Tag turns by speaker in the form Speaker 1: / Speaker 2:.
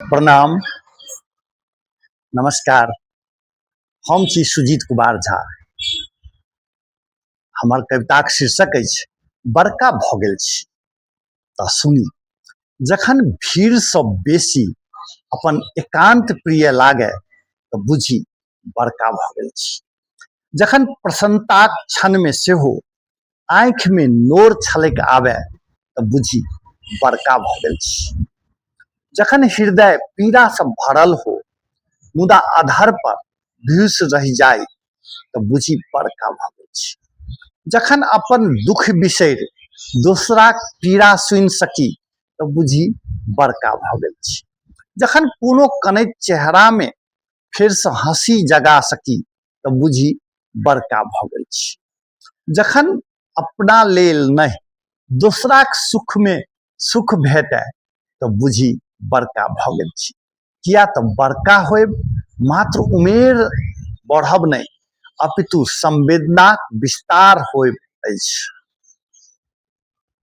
Speaker 1: प्रणाम, नमस्कार। हम छी सुजीत कुमार झा। हमर कविताक शीर्षक अछि बड़का भऽ गेल छी। तऽ सुनी, जखन भीड़सँ बेसी अपन एकान्त प्रिय लागय तऽ बुझी बड़का भऽ गेल छी। जखन प्रसन्नताक क्षणमे सेहो आँखिमे नोर छलकि आबय तऽ बुझी बड़का भऽ गेल छी। जखन हृदय पीड़ासँ भरल हो मुदा अधर पर बिहुँसि रहि जाइ तऽ बुझी बड़का भऽ गेल छी। जखन अपन दुख बिसरि दोसराक पीड़ा सुनि सकी तऽ बुझी बड़का भऽ गेल छी। जखन कोनो कनैत चेहरामे फेरसँ हँसी जगा सकी तऽ बुझी बड़का भऽ गेल छी। जखन अपना लेल नहि दोसराक सुखमे सुख भेटय तऽ बुझी बड़का भऽ गेल छी। किया तऽ बड़का होयब मात्र उमेर बढ़ब नहि अपितु संवेदनाक विस्तार होयब अछि।